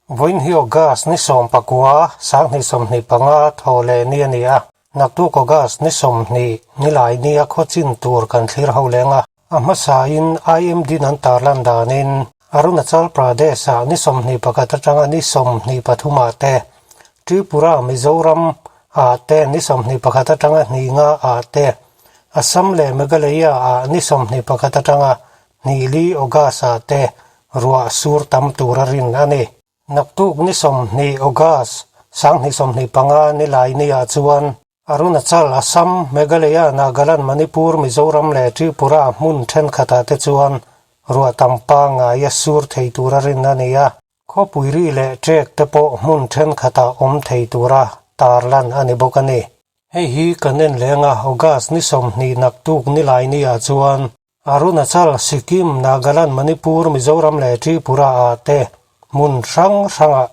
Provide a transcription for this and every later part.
Vawiin hi August ni 19, 2025 thaw leh ni a ni a. Naktuk August ni 20 nilai nia khaw chin tur kan thlir ho leng a. A hmasain IMD in an tarlan danin Arunachal Pradesh-ah ni 21 atanga ni 23 ah te, Tripura, Mizoram, ah te ni 21 atanga hninga ah te, Assam leh Meghalaya ah ni 21 atanga hnihli August ah te ruah sur tam tur a rin a ni. Naktuk ni 20 August, 2025 nilai niah chuan Arunachal, Assam, Meghalaya, Nagaland, Manipur, Mizoram leh Tripura hmun thenkhatah te chuan ruah tam pangngai a sur thei tura rin a ni a. Khawpui ri leh trek te pawh hmun thenkhatah awm thei tura tarlan a ni bawk a ni. Hei hi kan en leng a, August ni 20 naktuk nilai niah chuan Arunachal, Sikkim, Nagaland, Manipur, Mizoram leh Tripura ah te hmun hrang hrangah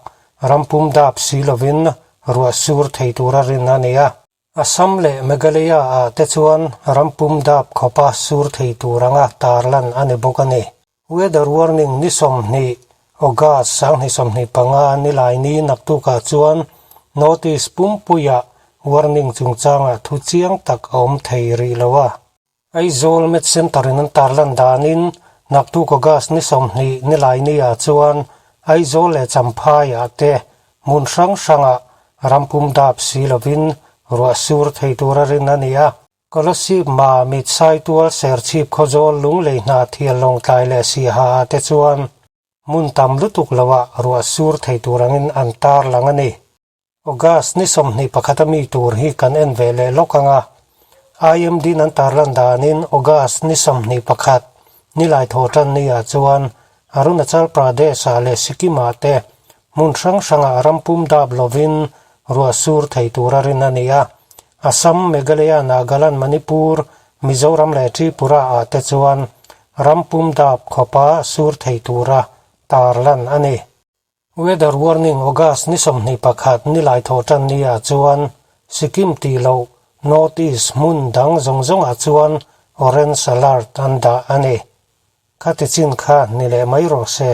rampum dap si lovin ruah sur thei tura rin a ni a. Assam leh Meghalaya ah te chuan rampum dap khawpa sur thei tur anga tarlan a ni bawk a ni. Weather warning ni 20 August 2025 nilai ni naktukah chuan North East pumpuiah warning chungchangah thu chiang tak a awm thei rih lo a. Aizawl Med Centre in an tarlan danin naktuk August ni 20 nilai niah chuan Aizawl leh Champhaiah te hmun hrang hrangah rampum dap si lovin ruah sur thei tura rin a ni a. Kolasib ma mit Saitual Serchhip Khawzawl Lunglei hna thial Lawngtlai leh Siaha ah te chuan hmun tam lutuk loah ruah sur thei tur angin an tarlang a ni. August ni 21 a mi tur hi kan en ve leh lawk ang a. IMD in an tarlan danin August ni 21 nilai thaw tan niah chuan Arunachal Pradesh ah leh Sikkim ah te hmun hrang hrangah rampum dap lovin ruah sur thei tura rin a ni a. Assam, Meghalaya, Nagaland, Manipur, Mizoram leh Tripura ah te chuan rampum dap khawpa sur thei tura tarlan a ni. Weather warning August ni 21 nilai thaw tan niah chuan Sikkim tih loh North East hmun dang zawng zawngah chuan orange alert an dah a ni. Khati chin kha ni leh mai rawh se.